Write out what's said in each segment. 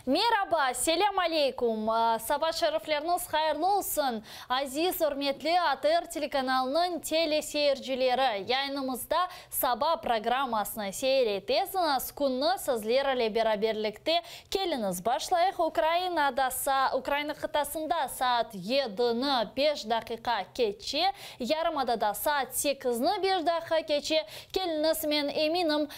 Meraba, selâm aleykum, saba şerifleriñiz hayırlı olsun, aziz, ürmetli ATR telekanalınıñ teleseyircileri! Yayınımızda Saba programmasını seyir etesiñiz, künni sizler ile beraberlikte keliñiz başlayıq. Ukrainada sa Ukraina qıtasında saat yedini beş daqiqa keçe, yarımadada saat sekizni beş daqiqa keçe. Keliñiz, men eminim,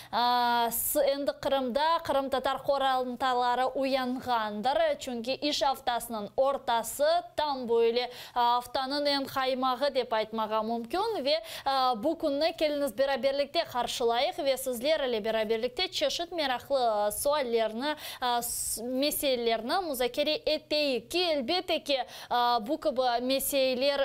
Endi Qırımda qırımtatar qorantaları uyanğandır, çünki iş aftasınıñ ortası, tam böyle aftanıñ eñ qaymağı dep aytmağa mümkün ve bu künni keliñiz beraberlikte qarşılayıq ve sizler ile beraberlikte çeşit meraqlı suallerni, meselelerni muzakere eteyik ki, elbette ki, bu kibi meseleler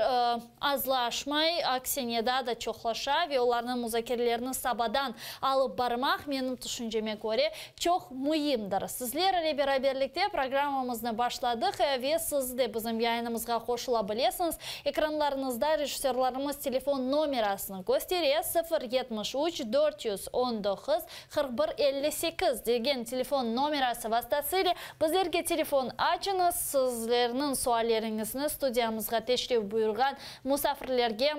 Azlaşmay, aksine daa da çoqlaşa ve olarnıñ muzakerelerini sabadan alıp barmaq, menim tüşünceme köre, çoq müimdir. Sizler ile beraberlikte programmamıznı başladıq ve siz de bizim yayınımızğa qoşula bilesiñiz. Ekranlarıñızda rejissörlarımız telefon nomerasını köstere, 0 73 419 41 58 degen telefon nomerası vastasıyle bizlerge telefon açıñız, sizlerniñ sualleriñizni studiyamızğa teşrif buyurğan musafirlerge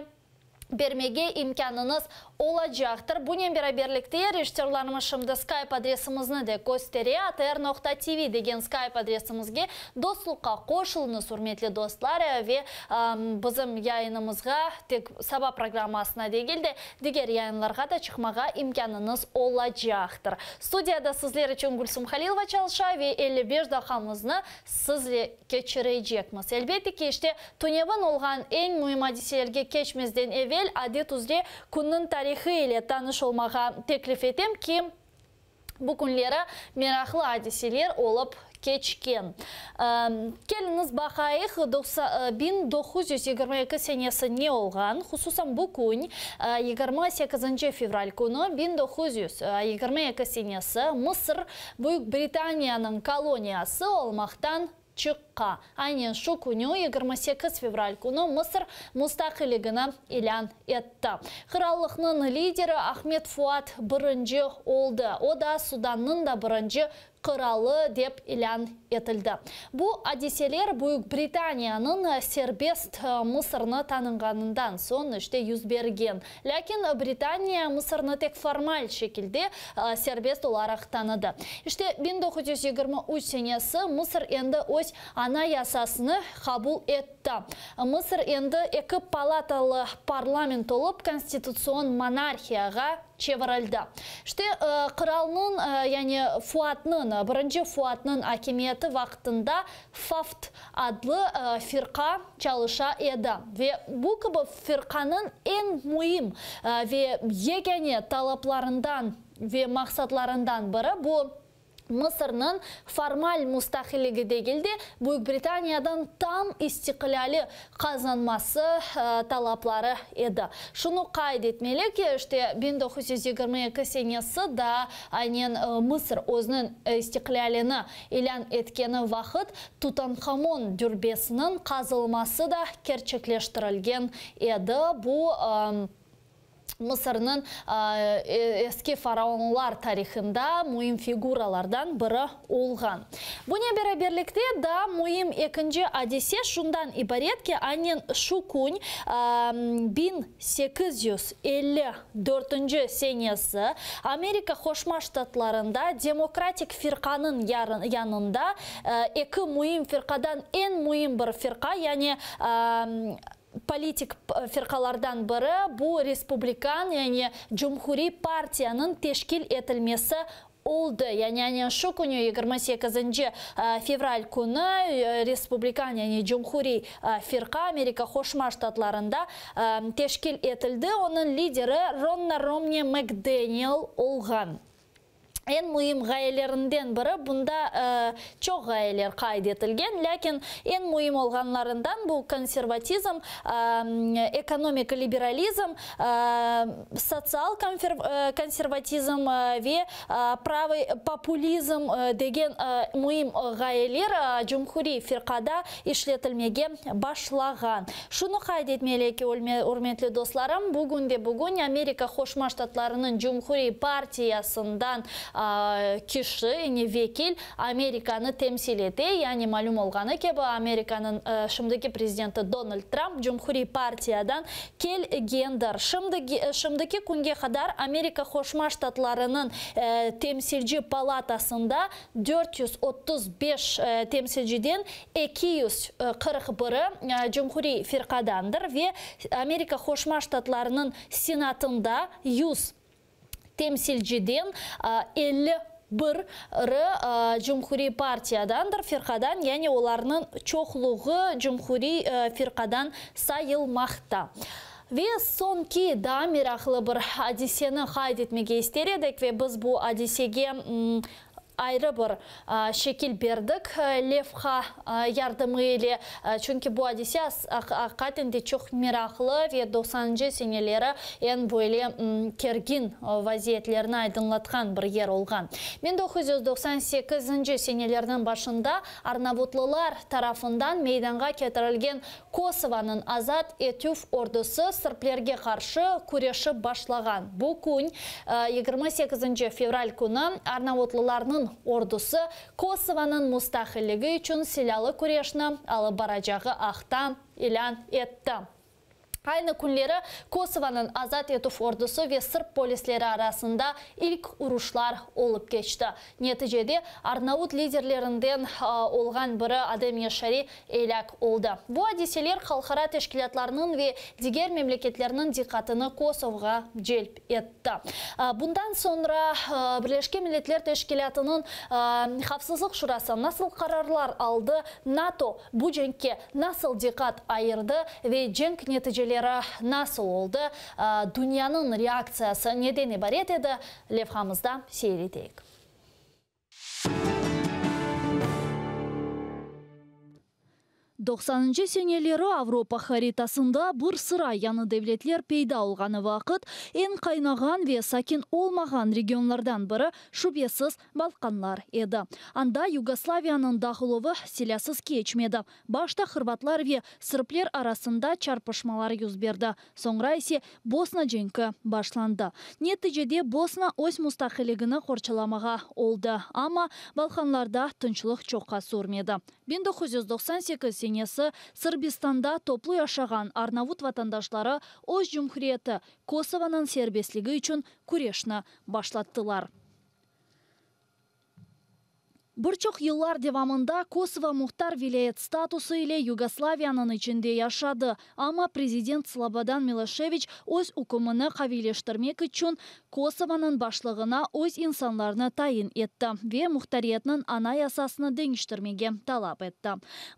bermege imkânıñız olacaqtır. Bunen beraberlikte rejissörlarımız şimdi Skype adresimizni de köstere, atr noqta tv degen Skype adresimizge dostluqqa qoşulıñız, ürmetli dostlar, ve bizim yayınımızğa tek saba programmasına degil de, Diger yayınlarğa da çıqmağa imkânıñız olacaqtır. Studiyada sizler içün Gülsüm Halilova çalışa ve 55 daqqamıznı sizle keçirecekmiz. Elbette ki, işte, tünevin olğan eñ müim adiselerge keçmezden evel, adet üzre, künniñ tarihı ile tanış olmağa teklif etem ki, Bu künleri meraqlı adiseler olıp keçken. Keliñiz baqayıq, 1922 senesi ne olğan, hususan bu kün, 28 fevral künü, 1922 senesi Mısır Büyük Britaniyanıñ koloniyası olmaqtan çıqqa. Aynen şu künü, 28 fevral künü, Mısır mustaqilligini ilân etti. Qırallıqnıñ lideri Ahmed Fuad birinci oldı, o da Sudannıñ da birinci qıralı dep ilân etildi. Bu adiseler Büyük Britaniyanıñ serbest Mısırnı tanığanından soñ işte yüz bergen. Lâkin Britaniya Mısırnı tek formal şekilde serbest olaraq tanıdı. İşte, 1923 senesi Mısır endi öz Anayasasını qabul etti. Mısır endi eki palatalı parlament olıp, konstitutsion monarhiyağa çevirildi. İşte, qıralnıñ, yani Fuadnıñ, birinci Fuadnıñ akimiyeti vaqtında Faft adlı firqa çalışa edi ve bu kibi firqanıñ eñ müim ve yekâne talaplarından ve maqsatlarından biri bu, Mısırnıñ formal mustaqilligi degil de, Büyük Britaniyadan tam istiqlâli qazanması talapları edi. Şunı qayd etmeli ki, işte, 1922 senesi daa aynen Mısır özüniñ istiqlâlini ilân etkeni vaqıt Tutanhamon dürbesiniñ qazılması da kerçekleştirilgen edi. Bu, Mısırnıñ eski faraonlar tarihında müim figuralardan biri olğan. Bunen beraberlikte, daa müim ekinci adise şundan ibaret ki, aynen şu kün, 1854 senesi, Amerika Qoşma Ştatlarında Demokratik firqanıñ yanında eki müim firqadan eñ müim bir firqa, yani politik firqalardan biri, bu Respublikan, yani Cumhuriy partiyanıñ teşkil etilmesi oldı. Yani aynen şu künü, 28 fevral künü, Respublikan, yani Cumhuriy firqa Amerika Qoşma Ştatlarında teşkil etildi. Onıñ lideri Ronna Romni McDaniel olğan. Eñ müim ğayelerinden biri, bunda çoq ğayeler qayd etilgen, lâkin eñ müim olğanlarından bu konservatizm, ekonomik liberalizm, sotsial konservatizm ve pravıy populizm degen müim ğayeler Cumhuriy firqada işletilmege başlağan. Şunı qayd etmeli ki, ürmetli dostlarım, bugün de bugün Amerika Qoşma Ştatlarınıñ Cumhuriy partiyasından. kişi, yani vekil Amerikanı temsil ete. Yani malüm olğanı kibi, Amerikanıñ şimdiki prezidenti Donald Trump Cumhuriy partiyadan kelgendir. Şimdiki künge qadar Amerika Qoşma Ştatlarınıñ Temsilci palatasında 435 temsilciden 241-i Cumhuriy firqadandır ve Amerika Qoşma Ştatlarınıñ Senatında 100 temsilciden 51-i Cumhuriy partiyadandır, firqadan, yani olarnıñ çoqluğı Cumhuriy firqadan sayılmaqta. Ve soñki daa meraqlı bir adiseni qayd etmege ister edik ve biz bu adisege ayrı bir şekil berdik levha yardımı ile, çünki bu adise aqiqaten de çoq meraqlı ve doqsanıncı seneleri eñ böyle kergin vaziyetlerni aydınlatqan bir yer olğan. 1998-nci senelerniñ başında arnavutlılar tarafından meydanğa ketirilgen Kosovanıñ azat etüv ordusı sırplerge qarşı küreşip başlağan. Bu kün, 28 fevral künü, arnavutlılarnıñ ordusı Kosovanıñ mustaqilligi içün silâlı küreşni alıp baracağı aqta ilân etti. Aynı künleri Kosovanıñ azat etüv ordusı ve sırp polisleri arasında ilk uruşlar olıp keçti. Neticede, arnavut liderlerinden olğan biri Adem Yaşari elâk oldı. Bu adiseler halqara teşkilâtlarnıñ ve diger memleketlerniñ diqqatını Kosovğa celp etti. Bundan soñra Birleşken Milletler Teşkilâtınıñ Havfsızlıq Şurası nasıl qararlar aldı, NATO bu cenkke nasıl diqqat ayırdı ve cenk neticeleri nasıl oldı, dünyanıñ reaktsiyası neden ibaret edi, levhamızda seyir eteyik. Doqsanıncı seneleri Avropa haritasında bir sıra yañı devletler peyda olğanı vaqıt, eñ qaynağan ve sakin olmağan regionlardan biri, şübesiz, Balkanlar edi. Anda Yugoslaviyanıñ dağıluvı silâsız keçmedi. Başta hırvatlar ve sırpler arasında çarpışmalar yüz berdi, soñra ise Bosna cenki başlandı. Neticede Bosna öz mustaqilligini qorçalamağa oldı, amma Balkanlarda tınçlıq çoqqa sürmedi. 1998 senesi Sırbistanda toplu yaşağan arnavut vatandaşları öz cumhuriyeti, Kosovanıñ serbestligi içün küreşni başlattılar. Bir çoq yıllar devamında Kosovo muhtar vilâyet statusı ile Yugoslaviyanıñ içinde yaşadı, amma prezident Slobodan Miloşeviç öz ükümini qaviyleştirmek içün Kosovanıñ başlığına öz insanlarını tayin etti ve muhtariyetniñ anayasasını deñiştirmege talap etti.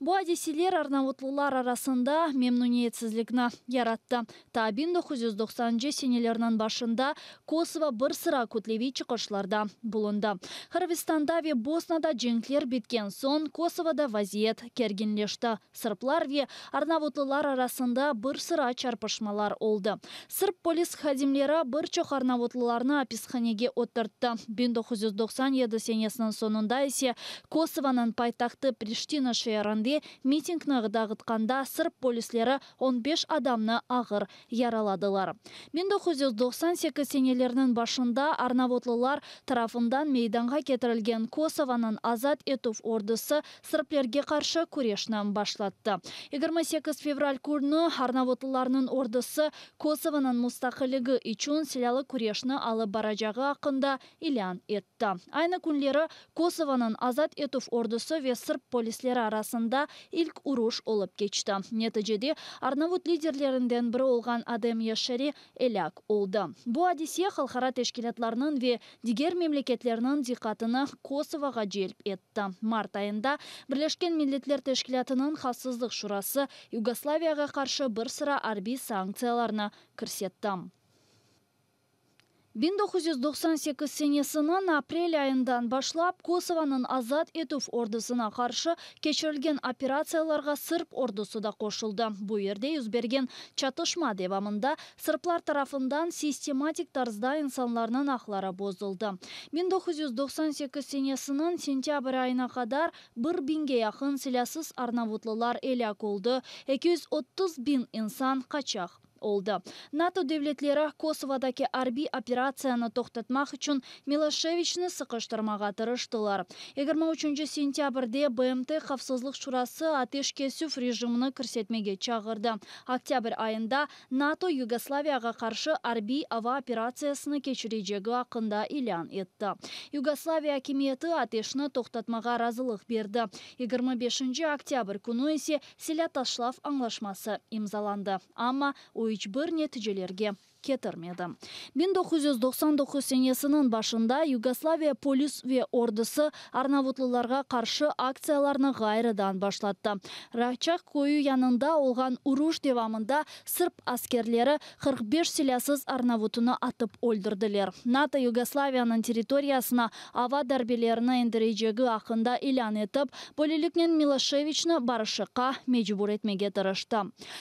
Bu adiseler arnavutlılar arasında memnüniyetsizlikni yarattı. Ta 1990-cı senelerniñ başında Kosovo bir sıra kütleviy çıqışlarda bulundı. Hırvistanda ve Bosnada cenkler bitken soñ Kosovoda vaziyet kerginleşti. Sırplar ve arnavutlılar arasında bir sıra çarpışmalar oldı. Sırp polis hadimleri bir çoq arnavutlılarnı apishanege oturttı. 1997 senesiniñ soñunda ise Kosovanıñ paytahtı Priştina şeerinde mitingni dağıtqanda sırp polisleri on beş adamnı ağır yaraladılar. 1998 senelerniñ başında arnavutlılar tarafından meydanğa ketirilgen Kosovanıñ azat etüv ordusı sırplerge qarşı küreşni başlattı. 28 fevral künü arnavutlılarnıñ ordusı Kosovanıñ mustaqilligi içün silâlı küreşni alıp baracağı aqqında ilân etti. Aynı künleri Kosovanıñ azat etüv ordusı ve sırp polisleri arasında ilk uruş olıp keçti. Neticede, arnavut liderlerinden biri olğan Adem Yaşari elâk oldı. Bu adise halqara teşkilâtlarnıñ ve diger memleketlerniñ diqqatını Kosovoğa celp etti. Mart ayında Birleşken Milletler Teşkilâtınıñ Havfsızlıq Şurası Yugoslaviyağa qarşı bir sıra arbiy sanktsiyalarnı kirsetti. 1998 senesiniñ aprel ayından başlap Kosovanıñ azat etüv ordusına qarşı keçirilgen operatsiyalarğa sırp ordusı da qoşuldı. Bu yerde yüz bergen çatışma devamında sırplar tarafından sistematik tarzda insanlarnıñ aqları bozuldı. 1998 senesiniñ sentâbr ayına qadar bir biñge yaqın silâsız arnavutlılar elâk oldı, 230 biñ insan qaçaq. oldı. NATO devletleri Kosovadaki arbiy operatsiyanı toqtatmaq içün Miloşeviçni sıqıştırmağa tırıştılar. 23 sentâbrde BMT Havfsızlıq Şurası ateş kesüv rejimini kirsetmege çağırdı. Oktâbr ayında NATO Yugoslaviyağa qarşı arbiy ava operatsiyasını keçirecegi aqqında ilân etti. Yugoslaviya akimiyeti ateşni toqtatmağa razılıq berdi. 25 oktâbr künü ise silâ taşlav añlaşması imzalandı, amma o iç bir neticelerge ketirmedi. 1999 senesiniñ başında Yugoslaviya polis ve ordusı arnavutlılarğa qarşı aktsiyalarnı ğayrıdan başlattı. Raçak köyü yanında olğan uruş devamında sırp askerleri 45 silâsız arnavutını atıp öldürdiler. NATO Yugoslaviyanıñ territoriyasına ava darbelerini endirecegi aqqında ilân etip, böyleliknen Miloşeviçni barışıqqa mecbur etmege tırıştı.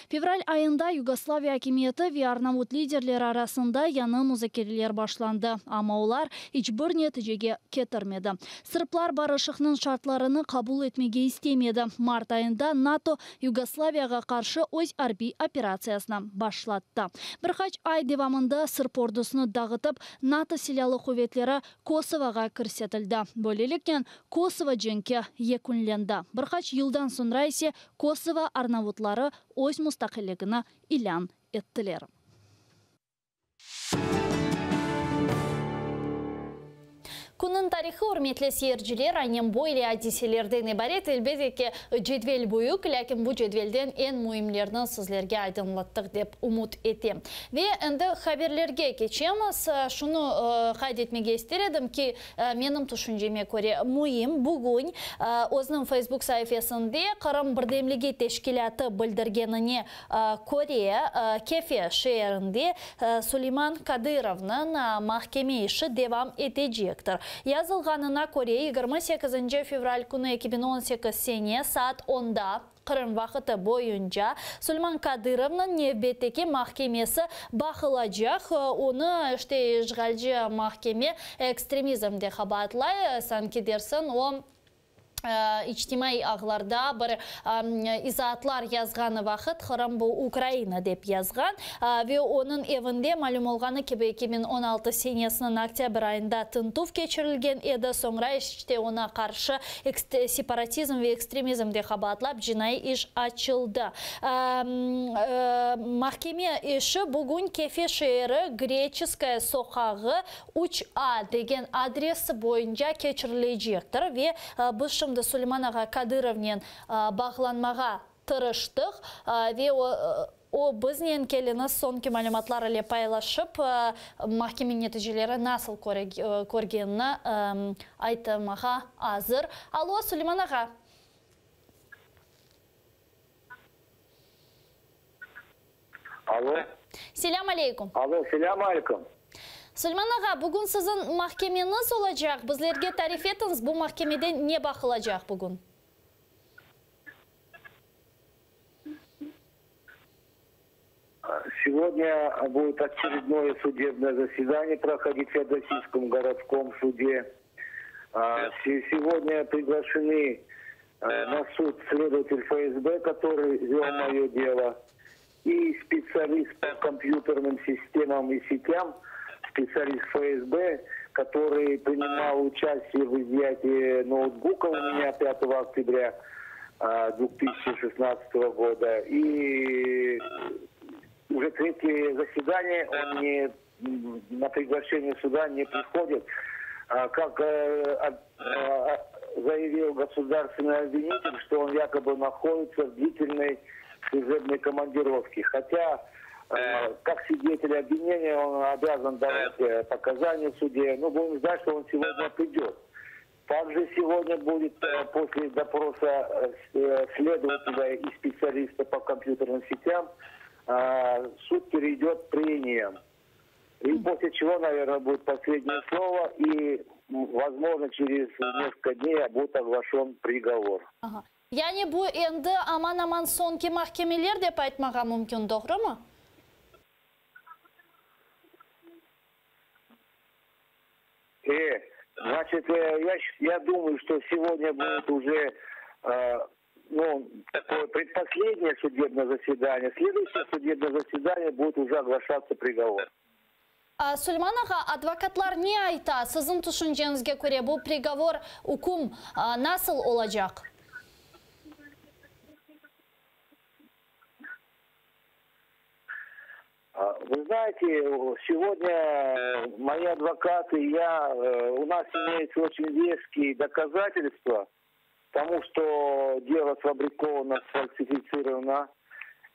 Fevral ayında Yugoslaviya akimiyeti ve arnavut liderleri arasında yañı muzakereler başlandı, amma olar iç bir neticege ketirmedi. Sırplar barışıqnıñ şartlarını qabul etmege istemedi. Mart ayında NATO Yugoslaviyağa qarşı öz arbiy operatsiyasını başlattı. Bir qaç ay devamında sırp ordusını dağıtıp, NATO silâlı quvetleri Kosovoğa kirsetildi. Böyleliknen, Kosovo cenki yekünlendi. Bir qaç yıldan soñra ise Kosovo arnavutları öz mustaqilligini ilân ettiler. Künniñ tarihı, ürmetli seyirciler, aynen böyle adiselerden ibaret. Elbette ki, cedvel büyük, lâkin bu cedvelden eñ müimlerini sizlerge aydınlattıq, dep ümüt etem. Ve endi haberlerge keçemiz. Şunı qayd etmege ister edim ki, Menim tüşünceme köre, müim, bugün özüniñ Facebook saifesinde Qırım birdemligi teşkilâtı bildirgenine köre, Kefe şeerinde Suleyman Kadırovnıñ mahkeme işi devam etecektir. Yazılğanına köre, 28 fevral künü 2018 sene saat onda, Qırım vaqıtı boyunca Suleyman Kadırovnıñ nevbetteki mahkemesi baqılacaq. Onı, işte, işğalci mahkeme ekstremizmde qabaatlay, sanki dersiñ, o, içtimaiy ağlarda bir izaatlar yazğanı vaqıt Qırım bu Ukraina dep yazğan ve onıñ evinde, malüm olğanı kibi, 2016 senesiniñ oktâbr ayında tintüv keçirilgen edi, soñra, işte, oña qarşı Separatizm ve ekstremizmde qabaatlap cinaiy iş açıldı. Mahkeme işi bugün Kefe şeeri, Greçeskaya soqağı, üç A degen adres boyunca keçirilecektir ve biz şimdi Suleyman ağa Kadırovnen bağlanmağa tırıştıq ve o, O, biznen keliñiz soñki malümatlar ile paylaşıp, mahkeme neticeleri nasıl körgenini aytmağa azır. Alo, Suleyman ağa. Alo. Selâm aleyküm. Alo, selâm aleyküm. Suleyman ağa, bugün siziñ mahkemeñiz olacaq. Bizlerge tarif etiñiz, bu mahkemede ne baqılacaq bugün? Сегодня будет очередное судебное заседание проходить в Феодосийском городском суде. Сегодня приглашены на суд следователь ФСБ, который вел мое дело, и специалист по компьютерным системам и сетям, специалист ФСБ, который принимал участие в изъятии ноутбука у меня 5 октября 2016 года. И уже третье заседание он не, на приглашение суда не приходит. Как заявил государственный обвинитель, что он якобы находится в длительной служебной командировке. Хотя, как свидетель обвинения, он обязан давать показания в суде. Но будем ждать, что он сегодня придет. Также сегодня будет после допроса следователя и специалиста по компьютерным сетям суд перейдет к прениям. И после чего, наверное, будет последнее слово, и, возможно, через несколько дней будет оглашен приговор. Aha. Yani bu endi aman-aman soñki mahkemeler dep aytmağa mümkün, doğrumı? Значит, я, я думаю, что сегодня будет уже. ну, такое предпоследнее судебное заседание. Следующее судебное заседание будет уже оглашаться приговор. Suleyman ağa, advokatlar ne ayta? Siziñ tüşünceñizge köre bu prigovor, üküm nasıl olacaq? Вы знаете, сегодня мои адвокаты и я, у нас имеются очень веские доказательства тому, что дело сфабриковано, сфальсифицировано.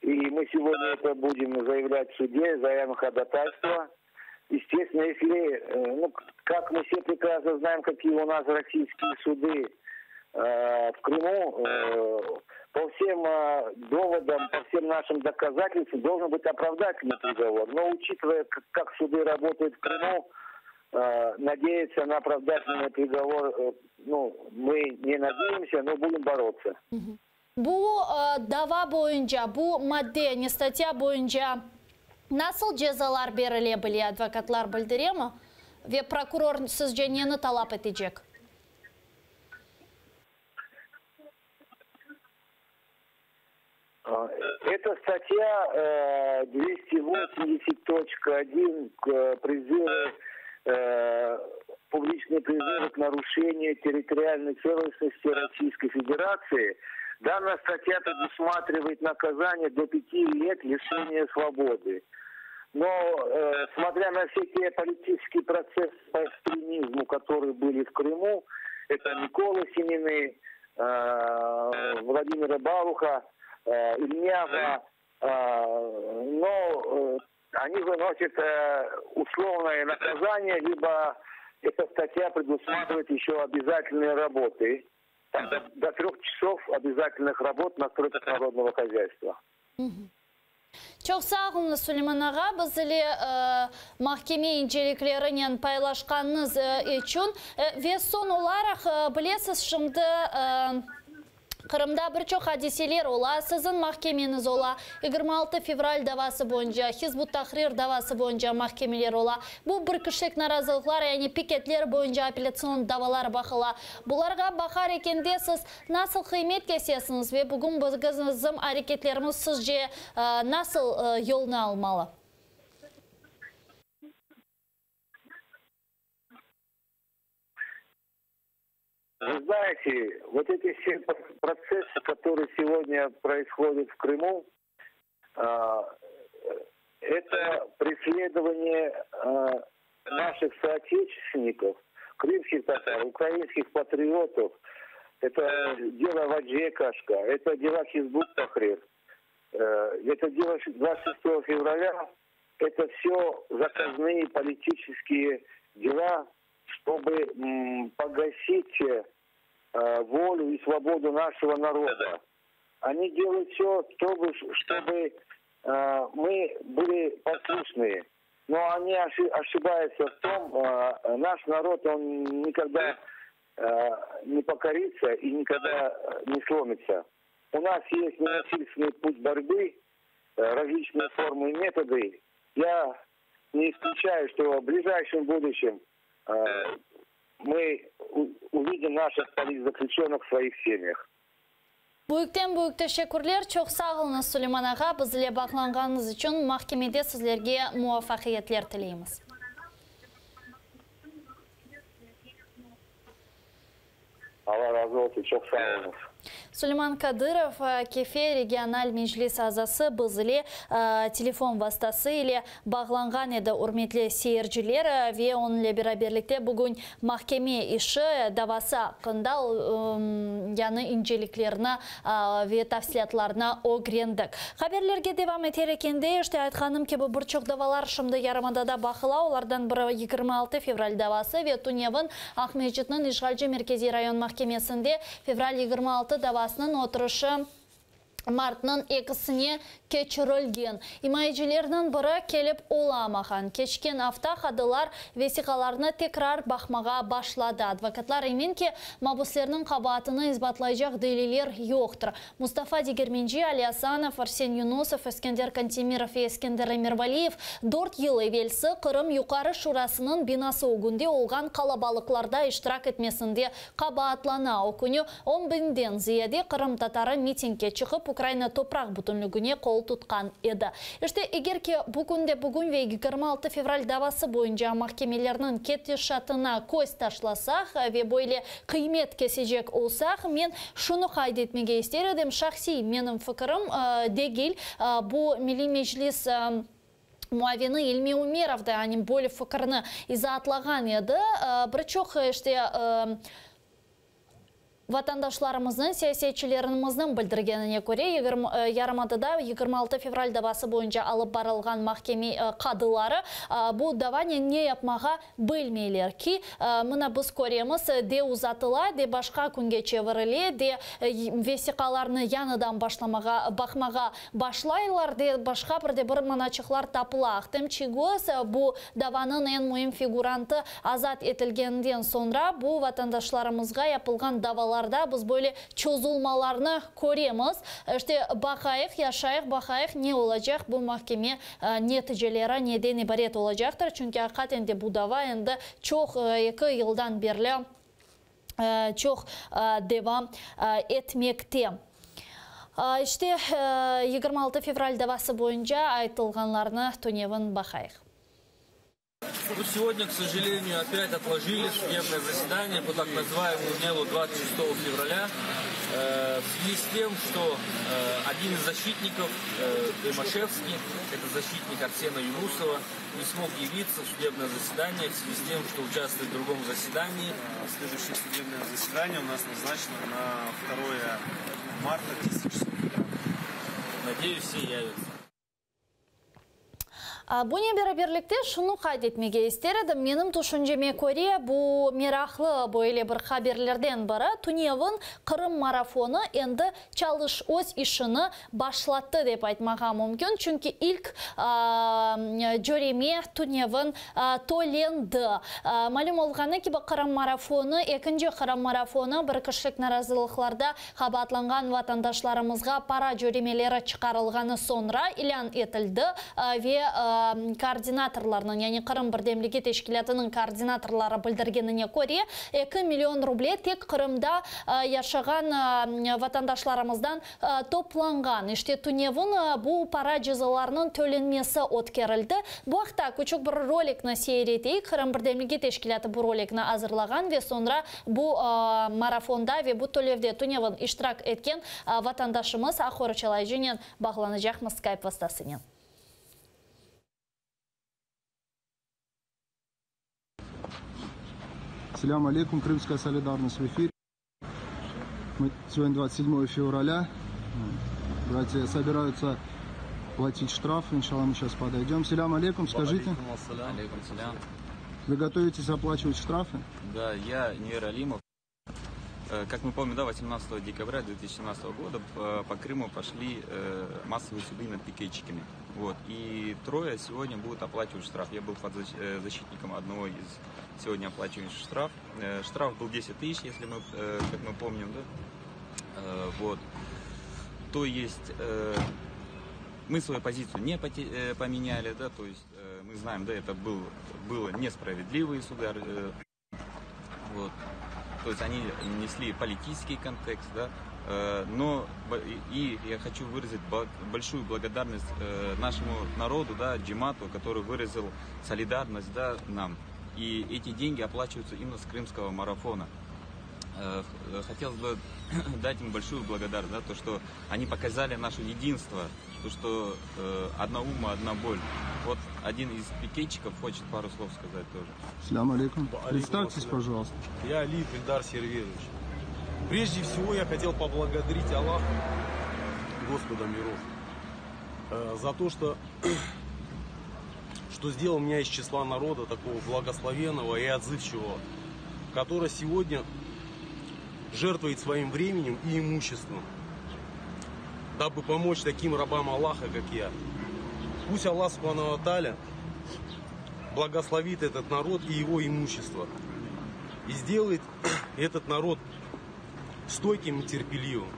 И мы сегодня это будем заявлять в суде, заявим ходатайство. Естественно, если, ну, как мы все прекрасно знаем, какие у нас российские суды э, в Крыму, э, по всем э, доводам, по всем нашим доказательствам должен быть оправдательный приговор. Но учитывая, как суды работают в Крыму, э, надеяться на оправдательный приговор, э, ну, мы не надеемся, но будем бороться. Bu dava boyunca, bu madde, ne statya boyunca nasıl cezalar berile bile, advokatlar bildiremi? Ve prokuror sizce neni talap etecek? Это статья 280.1 призывы, публичные призывы к нарушению территориальной целостности Российской Федерации. Данная статья предусматривает наказание до 5 лет лишения свободы. Но, э, смотря на все те политические процессы по экстремизму, которые были в Крыму, это Никола Семены, э, Владимира Балуха, э, Ильнява, э, но э, они выносят э, условное наказание, либо эта статья предусматривает еще обязательные работы. Там до, до 3 часов обязательных работ на стройках народного хозяйства. Çoq sağ oluñız, Suleyman ağa, biz ile mahkeme inceliklerinen paylaşqanıñız içün. Ve soñ olaraq, bilesiz, şimdi Qırımda bir çoq adiseler ola, siziñ mahkemeñiz ola, 26 fevral davası boyunca, Hizb ut-Tahrir davası boyunca mahkemeler ola. Bu bir kişilik narazılıqlar, yani piketler boyunca apellâtsion davalar baqıla. Bularğa baqar ekende siz nasıl qıymet kesesiñiz ve bugün bizim areketlerimiz sizce nasıl yolnı almalı? Вы знаете, вот эти все процессы, которые сегодня происходят в Крыму, это преследование наших соотечественников, крымских татар, украинских патриотов. Это дело Ваджи Кашка, это дело Хизб ут-Тахрир, это дело 26 февраля. Это все заказные политические дела, чтобы погасить волю и свободу нашего народа. Они делают все, чтобы, чтобы мы были послушные. Но они ошибаются в том, наш народ, он никогда не покорится и никогда не сломится. У нас есть ненасильственный путь борьбы, различные формы и методы. Я не исключаю, что в ближайшем будущем мы увидим наших политзаключенных в своих семьях. Büyükten büyük teşekkürler. Çoq sağ oluñız, Suleyman ağa. Biz ile bağlanğanıñız içün mahkemede sizlerge muvafaqiyetler tileymiz. Allah razı olsun. Çoq sağ oluñız. Suleyman Kadırov, Kefe regional meclis azası biz ile telefon vastası ile bağlanğan edi, ürmetli seyirciler, ve onıñ ile beraberlikte bugün mahkeme işi davası aqqında yañı inceliklerni ve tafsilâtlarnı ögrendik. Haberlerge devam eter ekende, işte aytqanım kibi, bir çoq davalar şimdi yarımadada baqıla, olardan biri 26 fevral davası ve tünevin Aqmescitniñ işğalci Merkeziy rayon mahkemesinde fevral 26 davasınıñ oturışı. Martnıñ ekisine keçirilgen. İmayecilerniñ biri kelip olamağan. Keçken afta qadılar vesiqalarnı tekrar baqmağa başladı. Advokatlar emin ki, mabüslerniñ qabaatını isbatlaycaq deliller yoqtır. Mustafa Degermenci, Ali Asanov, Arsen Yunusov, Eskender Kantemirov ve Eskender Emirvaliyev dört yıl evelsi Qırım Yuqarı Şurasınıñ binası ögünde olğan qalabalıqlarda iştirak etmesinde qabaatlana. O künü on biñden ziyade qırımtatarı mitingge çıqıp, Ukraina topraq bütünlügine qol tutqan edi. İşte, eger ki, bugün de bugün ve 26 fevral davası boyunca mahkemelerniñ ketişatına köz taşlasaq ve böyle qıymet kesecek olsaq, men şunı qayd etmege ister edim, şahsiy menim fikirim degil, bu Milliy Meclis muavini İlmi Umerov da yani böyle fikirni izaatlağan edi. Bir çoq, işte, Vatandaşlarımıznıñ, siyasetçilerimizniñ bildirgenine köre, yarımadada 26 fevral davası boyunca alıp barılğan mahkeme qadıları bu davanen ne yapmağa bilmeyler ki, mına biz köremiz, de uzatıla, de başqa künge çevirile, de vesiqalarnı yañıdan başlamağa, baqmağa başlaylar, de başqa bir de bir manaçıqlar tapıla. Ahtem Çiygoz bu davanıñ eñ müim figurantı azat etilgeninden soñra bu vatandaşlarımızğa yapılğan davalarda biz böyle çozulmalarnı köremiz. İşte, baqayıq, yaşayıq, baqayıq ne olacaq, bu mahkeme neticeleri neden ibaret olacaqtır, çünki aqiqaten de bu dava endi çoq, eki yıldan berli çoq devam etmekte. İşte, 26 fevral davası boyunca aytılğanlarnı tünevin baqayıq. Ну, сегодня, к сожалению, опять отложили судебное заседание по так называемому делу 26 февраля э, в связи с тем, что э, один из защитников, э, Дымашевский, это защитник Арсена Юнусова, не смог явиться в судебное заседание в связи с тем, что участвует в другом заседании. Следующее судебное заседание у нас назначено на 2 марта 10 часов утра. Надеюсь, все явятся. Bunen beraberlikte şunı qayd etmege ister edim, menim tüşünceme köre, bu meraqlı böyle bir haberlerden biri, tünevin Qırım marafonı endi çalış öz işini başlattı dep aytmağa mümkün, çünki ilk cöreme tünevin tölendi. Malüm olğanı kibi, Qırım marafonı, ekinci Qırım marafonı bir kişilik narazılıqlarda qabaatlanğan vatandaşlarımızğa para cöremeleri çıqarılğanı soñra ilân etildi ve koordinatorlarnıñ, yani Qırım birdemligi teşkilâtınıñ koordinatorları bildirgenine köre, eki million ruble tek Qırımda yaşağan vatandaşlarımızdan toplanğan. İşte, tünevin bu para cezalarınıñ tölenmesi ötkerildi. Bu aqta küçük bir rolikni seyir eteyik. Qırım birdemligi teşkilâtı bu rolikni azırlağan ve soñra bu marafonda ve bu tölevde tünevin iştirak etken vatandaşımız aq qorçalayıcınen bağlanacaqmız Skype vastasınen. Selâm aleyküm, Крымская солидарность в эфире. Мы сегодня 27 февраля. Братья собираются платить штраф. Иншалла, мы сейчас подойдем. Selâm aleyküm, скажите. Алейкум салям. Вы готовитесь оплачивать штрафы? Да, я Нивер Алимов. Э, Как мы помним, да, 18 декабря 2017 года по, по Крыму пошли э, массовые суды над пикетчиками. Вот. И трое сегодня будут оплачивать штраф. Я был под защ- э, защитником одного из сегодня оплачивающих штраф. Э, Штраф был 10 тысяч, если мы, э, как мы помним, да. Э, Вот. То есть э, мы свою позицию не поте- э, поменяли, да, то есть э, мы знаем, да, это был, было несправедливые суды, э, вот. То есть они несли политический контекст, да, э, но б- и я хочу выразить бо- большую благодарность э, нашему народу, да, Джемату, который выразил солидарность, да, нам. И эти деньги оплачиваются именно с крымского марафона. Э, х- Хотелось бы дать им большую благодарность, да, то, что они показали наше единство, то, что э, одна умма, одна боль. Вот один из пикетчиков хочет пару слов сказать тоже. Selâm aleyküm. Представьтесь, ассалям. пожалуйста. Я Алиев Ильдар Серверович. Прежде всего я хотел поблагодарить Аллаха, Господа миров, э, за то, что, что сделал меня из числа народа такого благословенного и отзывчивого, который сегодня жертвует своим временем и имуществом. Дабы помочь таким рабам Аллаха, как я. Пусть Аллах Субхану Тааля благословит этот народ и его имущество. И сделает этот народ стойким и терпеливым.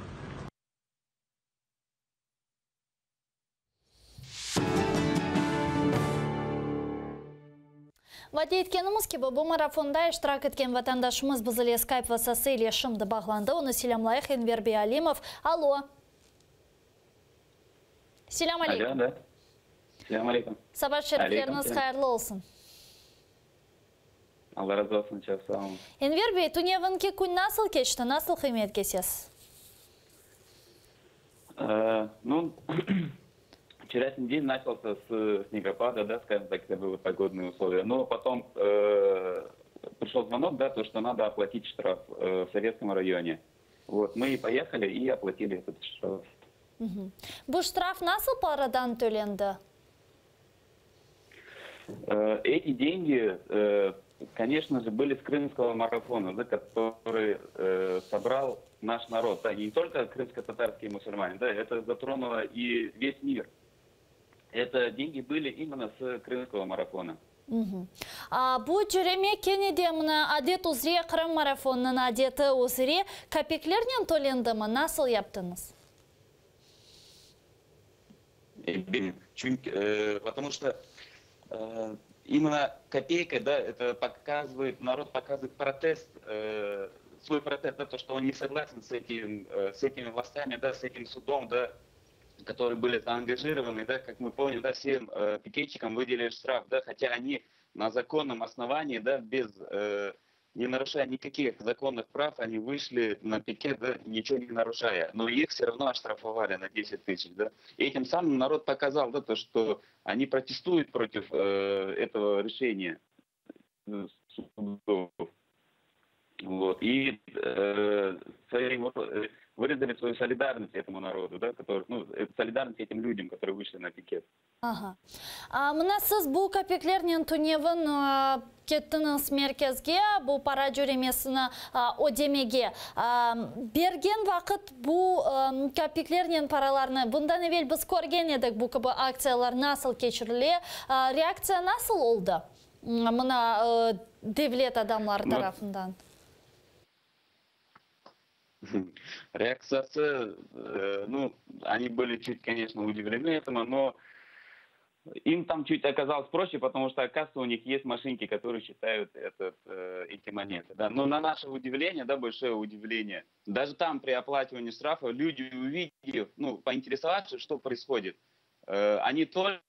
Vade etkenimiz kibi, bu marafonda iştirak etken vatandaşımız biz ile Skype vasası ile şimdi bağlandı. Onı selâmlayıq, Enver bey Alimov. Alo. Selâm aleyküm. Alo, da. Selâm aleyküm. Saba şerifleriñiz hayırlı olsun. Alla razı olsun, çoq sağ oluñ. Enver bey, tünevinki kün nasıl keçti, nasıl qıymet kesesiz? Ну, вчерашний день начался с снегопада, да, скажем так, это были погодные условия. Но потом пришел звонок, да, то, что надо оплатить штраф в Советском районе. Вот, мы и поехали и оплатили этот штраф. Bu ştraf nasıl paradan tölendi? Эти деньги, конечно же, были с крымского марафона, да, который собрал наш народ. Да, не только крымско-татарские мусульмане, да, это затронуло и весь мир. Это деньги были именно с крымского марафона. Bu cöreme kene de mına adet üzre, Qırım marafonınıñ adeti üzre kapiklernen tölendimi? Nasıl yaptıñız? Çünki, потому что именно копейка, да, это показывает, народ показывает протест, свой протест, да, то, что он не согласен с этим, с этими властями, да, с этим судом, да, которые были заангажированы, да, как мы помним, да, всем пикетчикам выделили штраф, да, хотя они на законном основании, да, без, не нарушая никаких законных прав, они вышли на пикет, да, ничего не нарушая, но их все равно оштрафовали на 10 тысяч, да. И этим самым народ показал, да, то, что они протестуют против этого решения судов. Вот. И своим, выразили свою солидарность этому народу, да, который, ну, солидарность этим людям, которые вышли на пикет. Aha. Mına siz bu kapiklernen tünevin kettiñiz merkezge, bu para cöremesini ödemege. Bergen vaqıt bu kapiklernen paralarnı, bundan evel biz körgen edik bu kibi aktsiyalar nasıl keçirile, reaktsiya nasıl oldı mına devlet adamları tarafından? Reaktsiyası, ну, они были чуть, конечно, удивлены этому, но им там чуть оказалось проще, потому что, оказывается, у них есть машинки, которые считают этот, эти монеты. Да. Но на наше удивление, да, большое удивление, даже там при оплачивании штрафа люди, увидев, ну, поинтересовавшись, что происходит, они тоже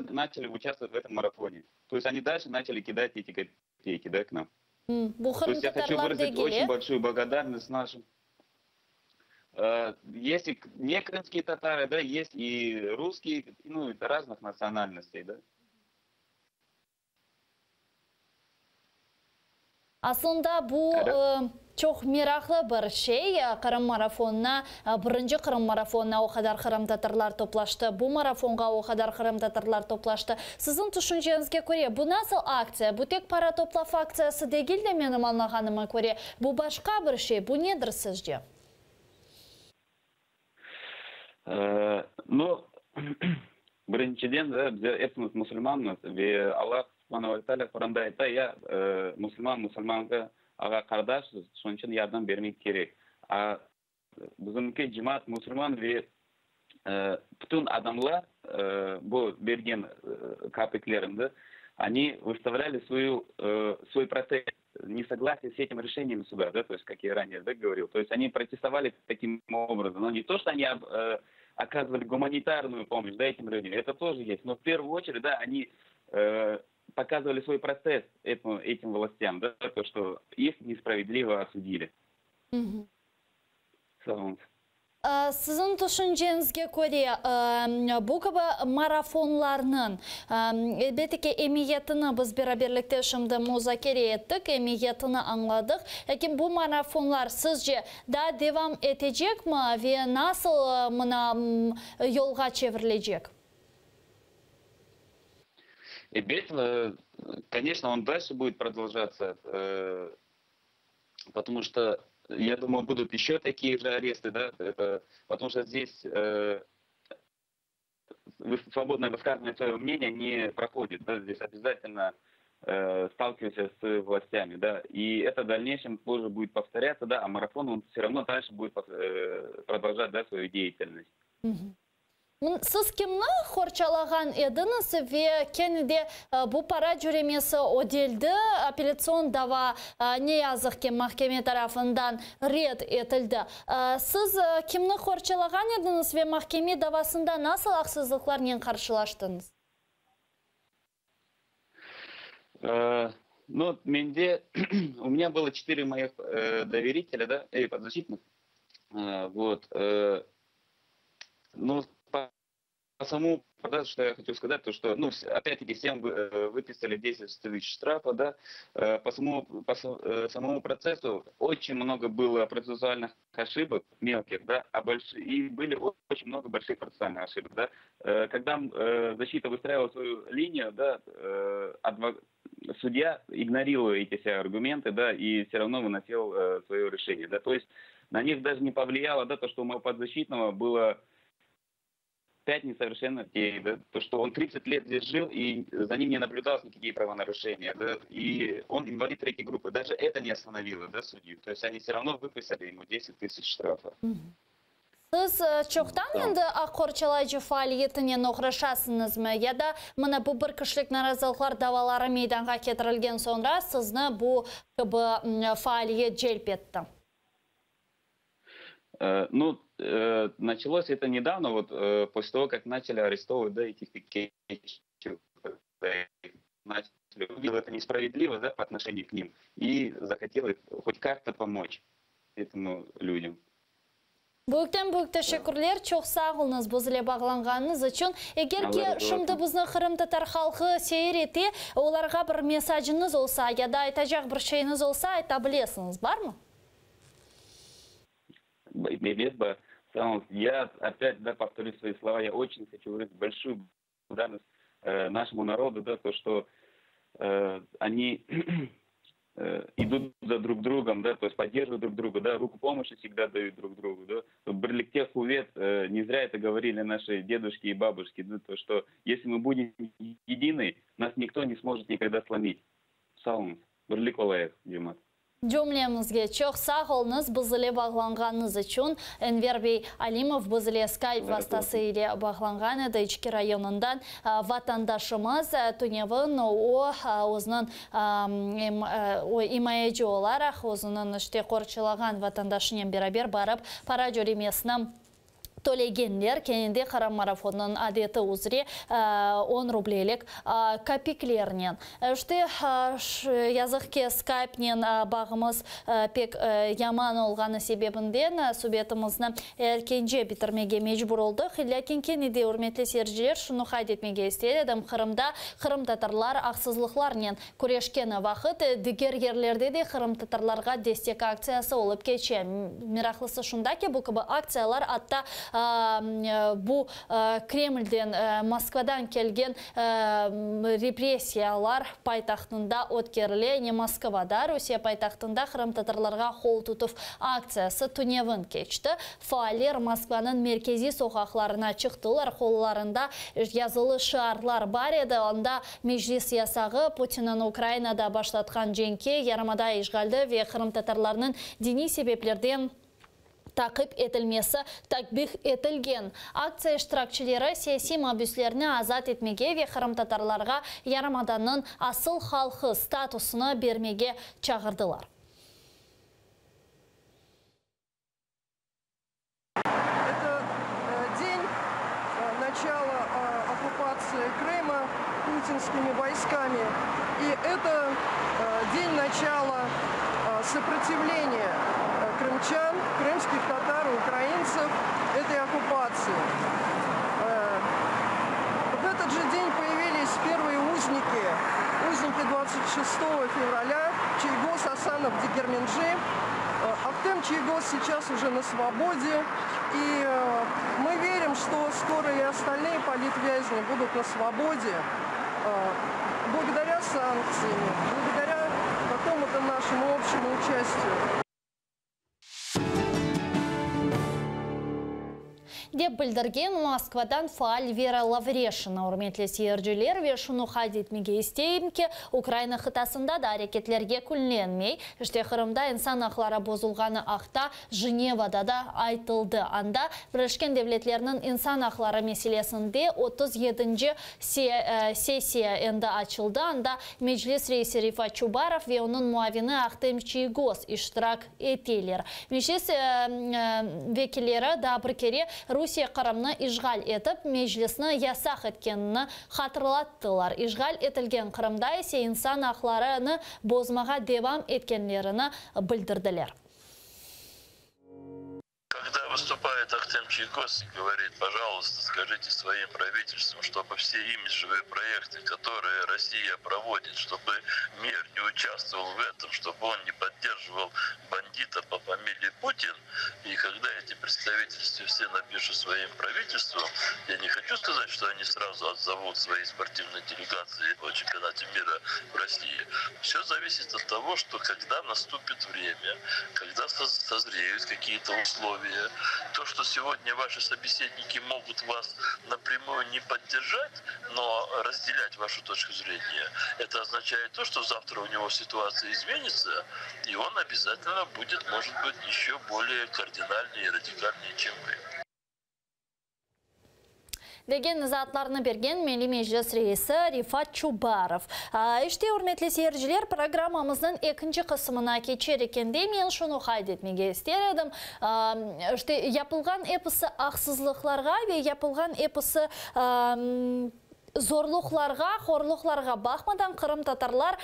начали участвовать в этом марафоне. То есть они дальше начали кидать эти копейки, да, к нам. Bu То есть я хочу qırımtatarlar выразить degil, очень большую благодарность нашим. Есть и не крымские татары, да, есть и русские, ну, это разных национальностей, да. Aslında bu çoq meraqlı bir şey. Qırım marafonına, birinci Qırım marafonına o qadar qırımtatarlar toplaştı, bu marafonğa o qadar qırımtatarlar toplaştı. Siziñ tüşünceñizge köre, bu nasıl aktsiya? Bu tek para toplav aktsiyası degil de, menim añlağanıma köre, bu başqa bir şey. Bu nedir sizce? Ну, birinciden, da, biz epimiz musulmanmız ve Allah subhanahu ve teala Quranda ayta, ya musulman musulmanğa ağa qardaş, şunıñ içün yardım bermek kerek. A bizimki cemaat musulman ve bütün adamlar bu bergen kapiklerini, они выставляли свою, свой протест, несогласие с этим решением суда, да, то есть, как я ранее, да, говорил, то есть они протестовали таким образом, но не то, что они оказывали гуманитарную помощь, да, этим людям, это тоже есть, но в первую очередь, да, они показывали свой протест этому, этим властям, да, то, что их несправедливо осудили. Угу. Sağ Siziñ tüşünceñizge köre, bu kibi marafonlarnıñ, elbette ki, emiyetini biz beraberlikte şimdi muzakere ettik, emiyetini añladıq. Lâkin bu marafonlar, sizce, daa devam etecekmi ve nasıl mına yolğa çevirilecek? Elbet, конечно, он дальше будет продолжаться, потому что. Я думаю, будут еще такие же аресты, да, это, потому что здесь э, свободное высказывание своего мнения не проходит, да, здесь обязательно э, сталкиваемся с властями, да, и это в дальнейшем тоже будет повторяться, да, а марафон он все равно дальше будет э, продолжать, да, свою деятельность. Siz kimni qorçalağan ediñiz ve kene de bu para cöremesi ödeldi, apellâtsion dava ne yazıq ki mahkeme tarafından red etildi. Siz kimni qorçalağan ediñiz ve mahkeme davasında nasıl aqsızlıqlarnen qarşılaştıñız? Ну, mende, у меня было четыре моих доверителя, да, и подзащитных. Вот. Ну, по самому, да, что я хочу сказать, то что, ну, опять-таки, всем выписали 10 тысяч штрафа, да, по самому, по самому процессу очень много было процессуальных ошибок мелких, да, а больш... и были очень много больших процессуальных ошибок, да. Когда защита выстраивала свою линию, да, адвок... судья игнорировал эти все аргументы, да, и все равно выносил свое решение, да, то есть на них даже не повлияло, да, то, что у моего подзащитного было пять несовершеннолетних, да, то, что он 30 лет здесь жил, и за ним не наблюдалось никакие правонарушения, да, и он инвалид третьей группы. Даже это не остановило, да, судью. То есть они все равно выписали ему 10 тысяч штрафа. Siz çoqtan endi aq qorçalayıcı faaliyetinen oğraşasıñızmı ya da mına bu bir kişilik narazılıqlar davaları meydanğa ketirilgen soñra sizni bu kibi faaliyet celp etti? Ну, началось это недавно, вот после того, как начали арестовывать, да, этих пикетчиков, начали, увидел это несправедливо, да, по отношению к ним, и захотел хоть как-то помочь этому людям. Büyükten büyük teşekkürler, çoq sağ oluñız bizle bağlanğanıñız içün. Eger ki şimdi bizni qırımtatar halqı seyir ete, olarğa bir mesajıñız olsa ya da aytacaq bir şeyiñiz olsa, ayta bilesiñiz, barmı? Я опять, да, повторю свои слова, я очень хочу выразить большую благодарность нашему народу, да, то, что они идут за друг другом, да, то есть поддерживают друг друга, да, руку помощи всегда дают друг другу, да. Birlikte quvet, не зря это говорили наши дедушки и бабушки, да, то, что если мы будем едины, нас никто не сможет никогда сломить. Sağ oluñız. Birlik olayıq, cemaat. Cümlemizge çoq sağ oluñız bizle bağlanğanıñız içün. Enver bey Alimov bizle Skype vastası ile bağlanğan edi, İçki rayonından vatandaşımız. Tünevin o, özüniñ imayeci olaraq, özüniñ işte qorçalağan vatandaşınen beraber barıp para cöremesini tölegenler, kene de Qırım marafonınıñ adeti üzre on rublelik kapiklernen. İşte, yazıq ki, Skypenen bağımız pek yaman olğanı sebebinden subetimizni erkence bitirmege mecbur oldıq. Lâkin kene de, ürmetli seyirciler, şunı qayd etmege ister edim, Qırımda qırımtatarlar aqsızlıqlarnen küreşkeni vaqıt, diger yerlerde de qırımtatarlarğa destek aktsiyası olıp keçe. Meraqlısı şunda ki, bu kibi aktsiyalar atta bu Kremlden, Moskvadan kelgen repressiyalar paytahtında ötkerile. Yani Moskvada, Rusiye paytahtında qırımtatarlarğa qol tutuv aktsiyası tünevin keçti. Faaller Moskvanıñ merkeziy soqaqlarına çıqtılar, qollarında yazılı şiarlar bar edi, onda Meclis yasağı, Putinniñ Ukrainada başlatqan cenki, yarımada işğaldi ve qırımtatarlarnıñ diniy sebeplerden taqip etilmesi takbih etilgen. Aktsiya iştirakçileri siyasiy mabüslerni azat etmege ve qırımtatarlarğa yarımadanıñ asıl halqı statusını bermege çağırdılar. Это день начала оккупации Крыма путинскими войсками. И это день начала сопротивления крымчан, крымских татар и украинцев этой оккупации. В этот же день появились первые узники, узники 26 февраля, Чийгоз, Асанов, Дегерменджи. Ахтем Чийгоз сейчас уже на свободе, и мы верим, что скоро и остальные политвязни будут на свободе, благодаря санкциям, благодаря какому-то нашему общему участию. Dep bildirgen Moskvadan faal Vera Lavreşina. Ürmetli seyirciler, ve şunı qayd etmege isteyim ki, Ukraina qıtasında da areketler yekünlenmey. İşte, Qırımda insan aqları bozulğanı aqta Jenevada da aytıldı. Anda Birleşken Devletlerniñ insan aqları meselesinde 37-nci sessiya endi açıldı. Anda Meclis reisi Refat Çubarov ve onıñ muavini Ahtem Çiygoz iştirak eteler. Meclis vekilleri daa bir kere Rusiye Qırımnı işğal etip, Meclisni yasaq etkenini hatırlattılar. İşğal etilgen Qırımda ise insan aqlarını bozmağa devam etkenlerini bildirdiler. Когда выступает Ахтем Чийгоз и говорит, пожалуйста, скажите своим правительствам, чтобы все имиджевые проекты, которые Россия проводит, чтобы мир не участвовал в этом, чтобы он не поддерживал бандита по фамилии Путин, и когда эти представительства все напишут своим правительствам, я не хочу сказать, что они сразу отзовут свои спортивные делегации по чемпионате мира в России. Все зависит от того, что когда наступит время, когда созреют какие-то условия, то, что сегодня ваши собеседники могут вас напрямую не поддержать, но разделять вашу точку зрения, это означает то, что завтра у него ситуация изменится, и он обязательно будет, может быть, еще более кардинальнее и радикальнее, чем вы. Degen izaatlarnı bergen Milliy Meclis reisi Refat Çubarov. İşte, ürmetli seyirciler, programmamıznıñ ekinci qısmına keçer ekende men şunı qayd etmege ister edim. İşte, yapılğan episi aqsızlıqlarğa ve yapılğan episi zorluqlarğa, horluqlarğa baqmadan qırımtatarlar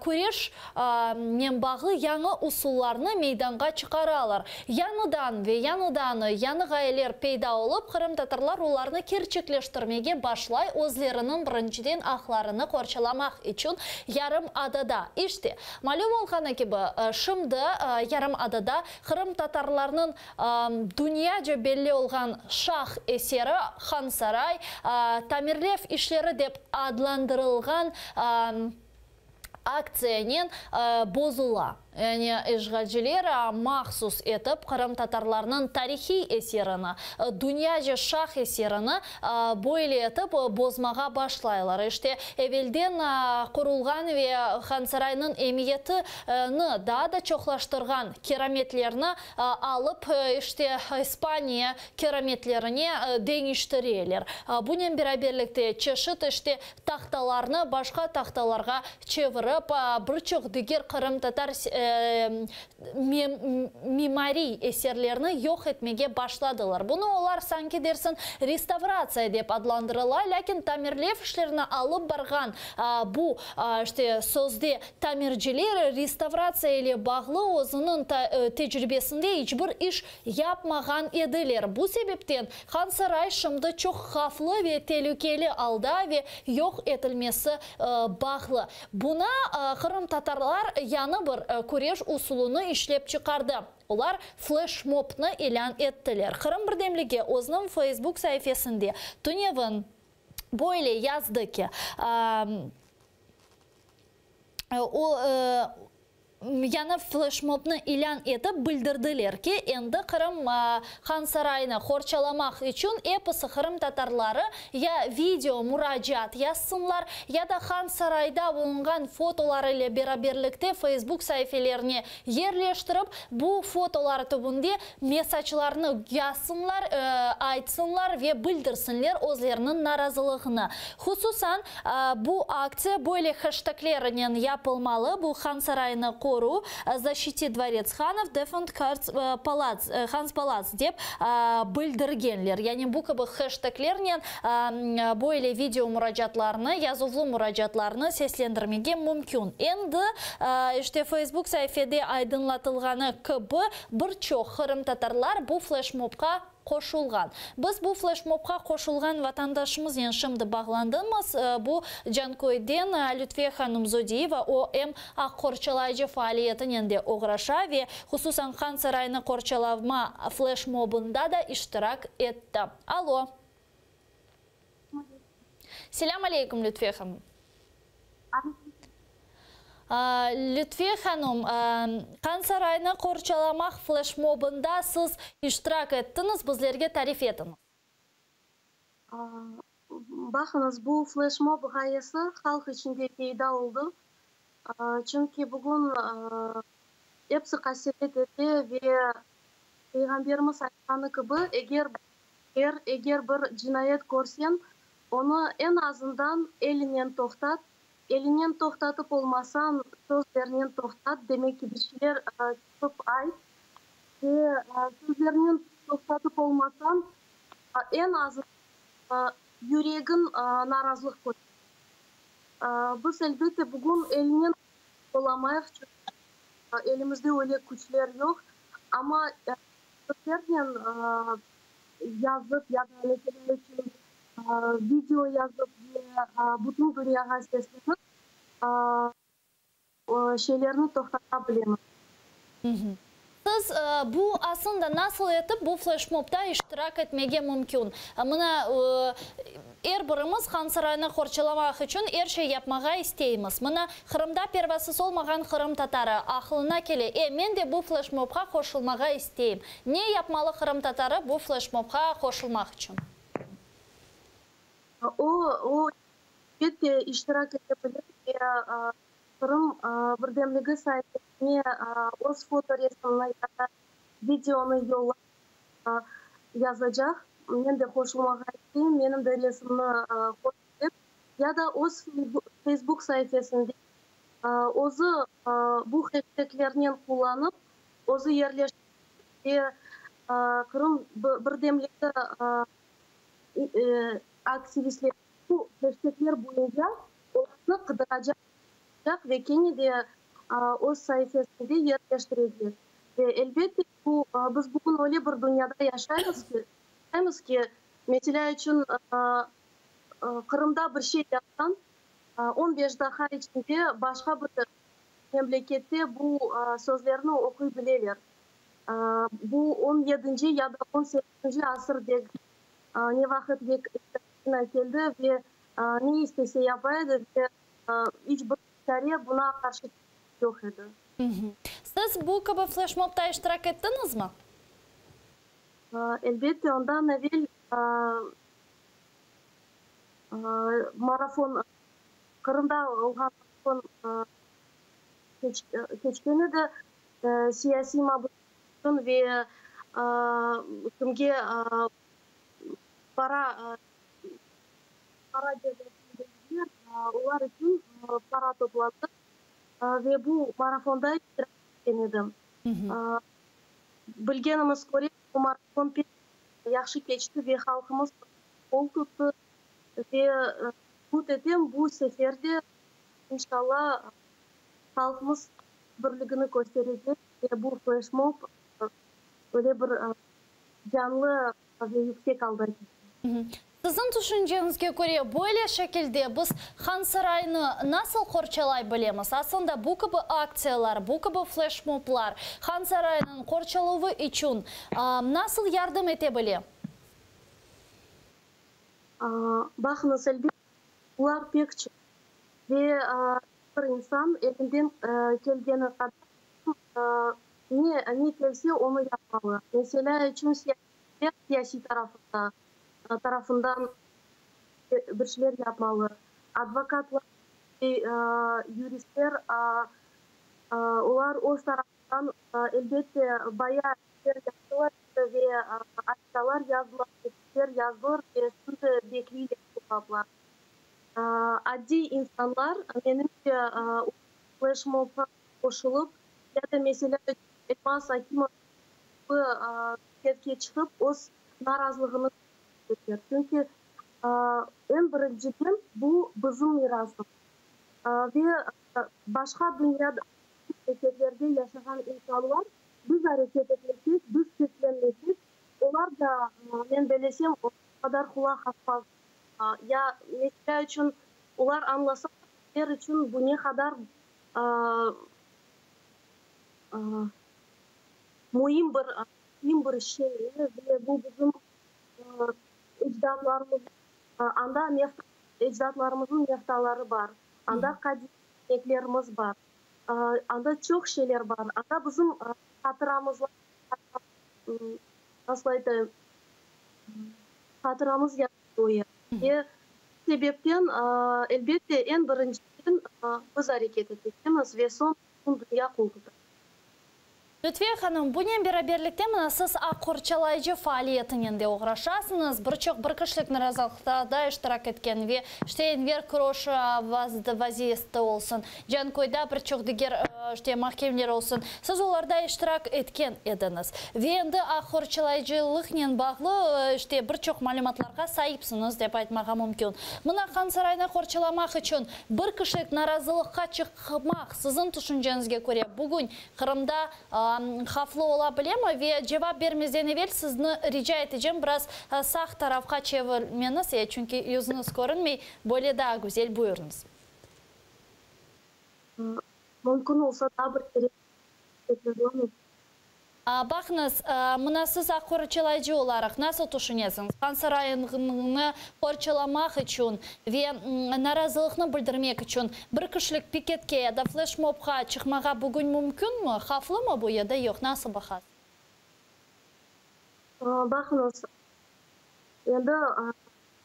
küreşnen bağlı yañı usullarnı meydanğa çıqaralar. Yañıdan ve yañıdan yañı ğayeler peyda olıp, qırımtatarlar olarnı kerçekleştirmege başlay, özleriniñ birinciden aqlarını qorçalamaq içün yarımadada. İşte, malüm olğanı kibi, şimdi yarımadada qırımtatarlarnıñ Dünyaca belli olğan şah eseri Hansaray, tamirlev işleri dep adlandırılğan aktsiyanen bozula. Yani işğalciler mahsus etip qırımtatarlarnıñ tarihiy eserini, dünyaca şah eserini böyle etip bozmağa başlaylar. İşte, evelden qurulğan ve Hansaraynıñ emiyetini daa da çoqlaştırğan kirametlerni alıp, işte, İspaniya kirametlerine deñiştireler. Bunen beraberlikte, çeşit, işte, tahtalarnı başqa tahtalarğa çevirip, bir çoq diger qırımtatar mimariy eserlerni yoq etmege başladılar. Bunı olar, sanki dersiñ, restavratsiya dep adlandırıla, lâkin tamirlev işlerini alıp barğan bu, işte, sözde Tamirciler restavratsiya ile bağlı özüniñ tecribesinde iç bir iş yapmağan ediler. Bu sebepten Hansaray şimdi çoq havflı ve telükeli alda ve yoq etilmesi bağlı. Buna qırımtatarlar yañı bir küreş usulını işlep çıqardı. Olar fleşmobnı ilân ettiler. Qırım birdemligi özüniñ Facebook saifesinde tünevin böyle yazdı ki, O, yañı fleşmobnı ilân etip, bildirdiler ki, endi Qırım Hansaraynı qorçalamaq içün episi qırımtatarları ya video muracaat yazsınlar, ya da Hansarayda bulunğan fotoları ile beraberlikte Feysbuk saifelerine yerleştirip, bu fotolar tübünde mesaclarnı yazsınlar, aytsınlar ve bildirsinler özleriniñ narazılığını. Hususan, Bu aktsiya böyle heşteglernen yapılmalı, bu Han sarayını qoru, Zaşiti dvorets hanov, Defend Hans Palats dep bildirgenler. Yani bu kibi heşteglernen böyle video muracaatlarını, yazuvlı muracaatlarnı seslendirmege mümkün. Endi, işte, Facebook saifede aydınlatılğanı kibi, bir çoq qırımtatarlar bu fleşmobqa Qoşulğan. Biz bu fleşmobqa qoşulğan vatandaşımıznen şimdi bağlandımız. Bu Canköyden Lütfiye hanım Zodiyeva, o em aq qorçalayıcı faaliyetinen de oğraşa ve hususan Han sarayını qorçalavma fleşmobında da iştirak etti. Alo. Selâm aleyküm, Lütfiye hanım. Lütfiye hanım, Han sarayını qorçalamaq fleşmobında siz iştirak ettiñiz, bizlerge tarif etiñiz. Baqıñız, bu fleşmob ğayesi halq içinde peyda oldı, çünki bugün episi qasevet ete ve Peyğamberimiz aytqanı kibi, eger eger bir cinayet körseñ, onı eñ azından elinen toqtat, elinen toqtatıp olmasañ, sözlernen toqtat, demek ki, bir şeyler çıqıp ayt ve sözlernen toqtatıp olmasañ, eñ azından yüregiñ narazılıq köster. Biz, elbette, bugün elnen olamayıq, çünki elimizde öyle küçler yoq, amma sözlernen yazıp ya da, meselâ içün, video yazıp ve bütün dünyağa seslenip, şeylerni toqtata bilemiz. Siz bu aslında nasıl etip bu fleşmobda iştirak etmege mümkün? Mına, er birimiz Han sarayını qorçalamaq içün er şey yapmağa isteymiz. Mına, Qırımda pervasız olmağan qırımtatarı aqlına kele, e, men de bu fleşmobğa qoşulmağa isteyim. Ne yapmalı qırımtatarı bu fleşmobğa qoşulmaq içün? O, o, elbette iştirak ete bilir ve Qırım birdemligi saifesine öz fotoresimini ya da videonı yollap yazacaq, Men de qoşulmağa isteyim, menim de resimni qoy dep, ya da öz Facebook saifesinde özü bu heşteglernen qullanıp, özü yerleştirip ve Qırım birdemligi aktivistleri bu heştegler boyunca olarnı qıdıracaq ve kene de öz saifesinde yerleştirecek. Ve, elbette, bu, biz bugün öyle bir dünyada yaşaymız ki, yaşaymız ki, meselâ içün, Qırımda bir şey yapsañ, on beş daqqa içinde başqa bir memlekette bu sözlerni oquy bileler. Bu on yedinci ya da on sekizinci asır degil, ne vaqıt Yekaterina keldi ve ne istese yapa edi ve iç bir çare buña qarşı yoq edi. Siz bu kibi fleşmobda iştirak ettiñizmi? Elbette, ondan evel marafon, Qırımda olğan marafon keçken edi, siyasiy mabüsler ve kimge para para cezasını berdiler, olar içün para toplandı ve bu marafonda iştirak etken edim. Bilgenimiz köre, bu marafon pek yahşı keçti ve halqımız qol tuttı ve ümüt etem, bu sefer de, inşallah, halqımız birligini kösterecek ve bu fleşmob öyle bir canlı ve yüksek alda keçti. Siziñ tüşünceñizge köre, böyle şekilde biz Han sarayını nasıl qorçalay bilemiz? Aslında bu kibi aktsiyalar, bu kibi fleşmoblar Han sarayınıñ qorçaluvı içün nasıl yardım ete bile? Baqıñız, elbette, bular pek çoq ve bir insan elinden kelgeni qadar ne ne kelse, onı yapmalı. Meselâ içün, siyasiy siyasiy tarafında tarafından bir şeyler yapmalı. Advokatlar, yuristler, olar öz tarafından, elbette, bayağı işler yaptılar ve arizalar yazdılar, mektüpler yazdılar ve şimdi bekleyler cevaplar. Adiy insanlar, menimce, fleşmobğa qoşulıp, ya da, meselâ, Elmaz Akimov kibi piketke çıqıp, öz narazılığını kösterecekler. Çünki, eñ birinciden, bu bizim mirasımız. Ve başqa dünya memleketlerde yaşağan insanlar biz areket etmesek, biz seslenmesek, olar da, men bellesem, o qadar qulaq asmaz. Ya, meselâ içün, olar añlasa, bizler içün bu ne qadar müim bir müim bir şey ve bu bizim ecdatlarımız, anda ecdatlarımıznıñ meftaları bar, anda qadimiy yemeklerimiz bar, anda çoq şeyler bar, anda bizim hatıramız, nasıl aytayım, hatıramız. o yer. Ve sebepten, elbette, eñ birinciden biz areket etecemiz ve soñ bütün dünya qol tutar. Lütfiye hanım, bunen beraberlikte mına siz aq qorçalayıcı faaliyetinen de oğraşasıñız, bir çoq bir kişilik narazılıqlarda iştirak etken ve işte Enver Kroş vaziyeti olsun, Canköyda bir çoq diger işte mahkemeler olsun, siz olarda iştirak etken ediñiz. Ve endi aq qorçalayıcılıqnen bağlı işte bir çoq malümatlarğa saipsiñiz dep aytmağa mümkün. Mına Han sarayını qorçalamaq içün bir kişilik narazılıqqa çıqmaq, siziñ tüşünceñizge köre, bugün Qırımda havflı ola bilemi? Ve cevap bermezden evel sizni rica etecem, biraz sağ tarafqa çevirmeniz, e, çünki yüzüñiz körünmey, böyle daa güzel. Buyurıñız. Mümkün olsa daa bir kere tekrarlañız. Baqıñız, mına siz aq qorçalayıcı olaraq nasıl tüşünesiñiz, Han sarayını qorçalamaq içün ve narazılıqnı bildirmek içün bir kişilik piketke ya da fleşmobqa çıqmağa bugün mümkünmi, havflımı bu ya da yoq, nasıl baqasıñız? Baqıñız, endi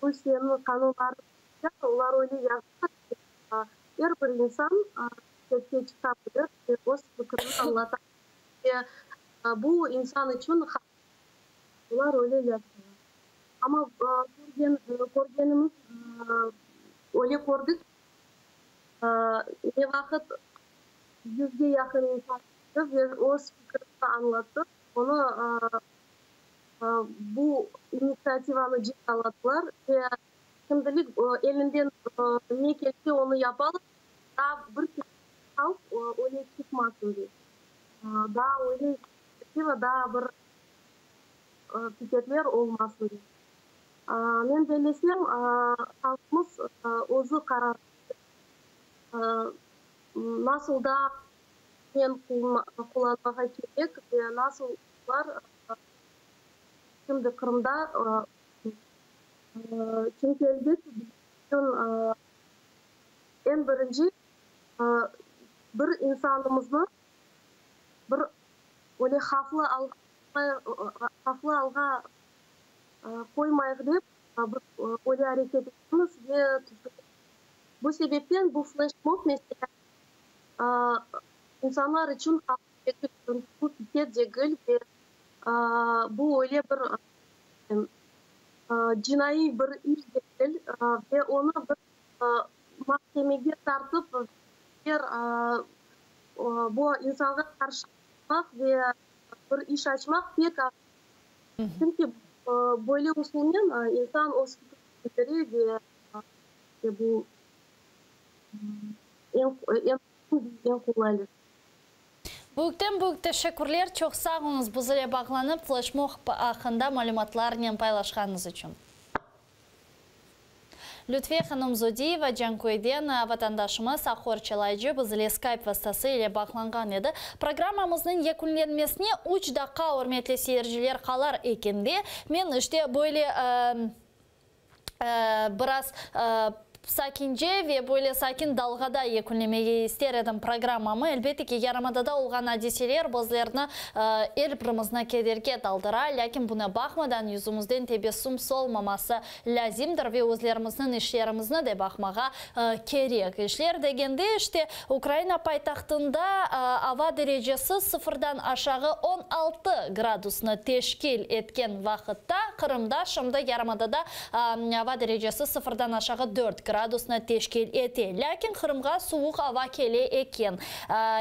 Rusiyeniñ qanunları boyunca olar öyle yazğan ki, er bir insan piketke çıqa bilir ve öz fikrini añlata bilir. Ve bu insan içün olar öyle yazdılar. Amma körgen, körgenimiz, öyle kördik, ne vaqıt yüzge yaqın insan çıqtı ve öz fikrini añlattı, onı bu initsiativanı cezaladılar ve şimdilik elinden ne kelse onı yapalar, daa bir kere halq öyle çıqmasın dep. Daa öyle inisiativa, daa bir piketler olmasın dep. Men bellesem, halqımız özü qarar nasıl da men qullanmağa kerek ve nasıl olar şimdi Qırımda, çünki elbette bizim içün eñ birinci bir insanımıznı bir öyle havflı alğa havflı alğa qoymayıq dep, biz öyle areket etemiz ve bu sebepten bu fleşmob meselâ insanlar içün havflı degil, çünki bu piket degil ve bu öyle bir cinaiy bir iş degil ve onı bir mahkemege tartıp, eger bu insanğa qarşı çıqmaq ve bir iş açmaq pek ağır. Çünki böyle usulnen insan öz fikrini bildire ve bu eñ eñ qolaylısı. Büyükten büyük teşekkürler, çoq sağ oluñız biz ile bağlanıp fleşmob aqqında malümatlarnen paylaşqanıñız içün. Lütfiye hanım Zodiyeva, Canköyden vatandaşımız, aq qorçalayıcı, biz ile Skype vastası ile bağlanğan edi. Programmamıznıñ yekünlenmesine üç daqqa, ürmetli seyirciler, qalar ekende, men işte böyle biraz Sakince ve böyle sakin dalğada yekünlemege ister edim programmamı. Elbette ki, yarımadada olğan adiseler bizlerni, er birimizni kederge daldıra, lâkin buna baqmadan yüzümizden tebessüm solmaması lâzimdir ve özlerimizniñ işlerimizni de baqmağa kerek. İşler degende, işte, Ukraina paytahtında ava derecesi sıfırdan aşağı 16 gradusnı teşkil etken vaqıtta, Qırımda şimdi yarımadada Ava derecesi sıfırdan aşağı dört gradusnı teşkil ete. Lâkin Qırımğa suvuq ava kele eken.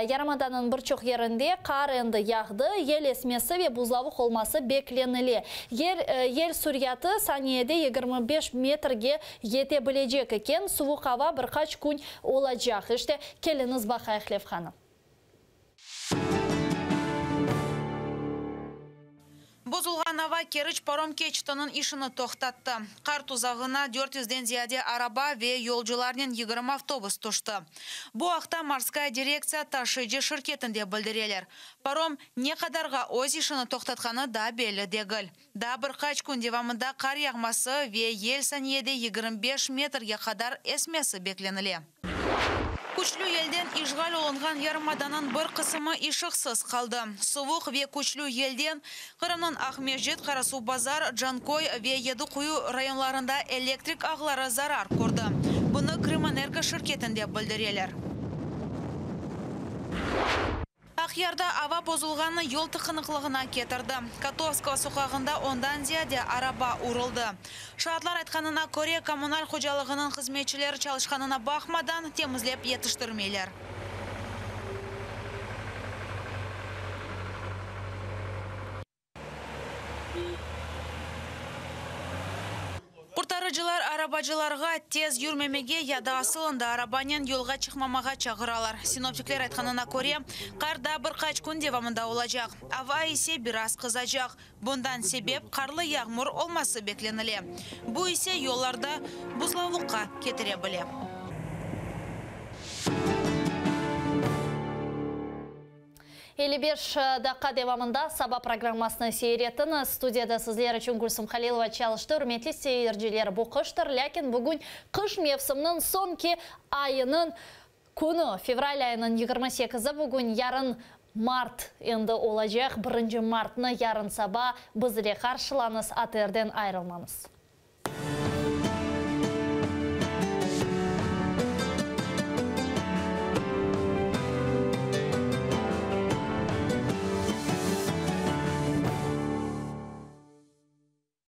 Yarımadanıñ bir çoq yerinde qar endi yağdı, yel esmesi ve buzlavuq olması beklenile. Yel, yel süryatı saniyede 25 metrge yete bilecek eken. Suvuq ava bir qaç kün olacaq. İşte, keliñiz baqayıq levhanı. Bozulğan ava Keriç parom keçitiniñ işini toqtattı. Qar tuzağına dört yüzden ziyade araba ve yolcularnen 20 avtobus tüşti. Bu aqta Morskaya direktsiya taşıyıcı şirketinde bildireler. Parom ne qadarğa öz işini toqtatqanı daa belli degil. Daa bir qaç kün devamında qar yağması ve yel saniyede 25 metrge qadar esmesi beklenile. Küçlü yelden işğal olunğan yarımadanıñ bir qısımı ışıqsız qaldı. Suvuq ve küçlü yelden Qırımnıñ Aqmescit, Qarasuvbazar, Canköy ve Yedi Quyu rayonlarında elektrik ağları zarar kördi. Bunı Krımenergo şirketinde bildireler. Aqyarda ava bozulğanı yol tıqınıqlığına ketirdi. Kotovskogo soqağında ondan ziyade araba uruldı. Şaatlar aytqanına köre, kommunal hocalığınıñ hızmetçileri çalışqanına baqmadan, temizlep yetiştirmeyler. Qurtarıcılar arabacılarğa tez yürmemege ya da asılında arabanen yolğa çıqmamağa çağıralar. Sinoptikler aytqanına köre, qar daa bir qaç kün devamında olacaq, ava ise biraz qızacaq. Bundan sebep qarlı yağmur olması beklenile, bu ise yollarda buzlavuqqa ketire bile. 55 daqqa devamında Saba programmasını seyir ettiñiz. Studiyada sizler içün Gülsüm Halilova çalıştı. Ürmetli seyirciler, bu qıştır, lâkin bugün qış mevsiminiñ soñki ayınıñ künü, fevral ayınıñ 28-i bugün, yarın mart endi olacaq, birinci martnı yarın saba biz ile qarşılañız, ATRden ayırılmañız.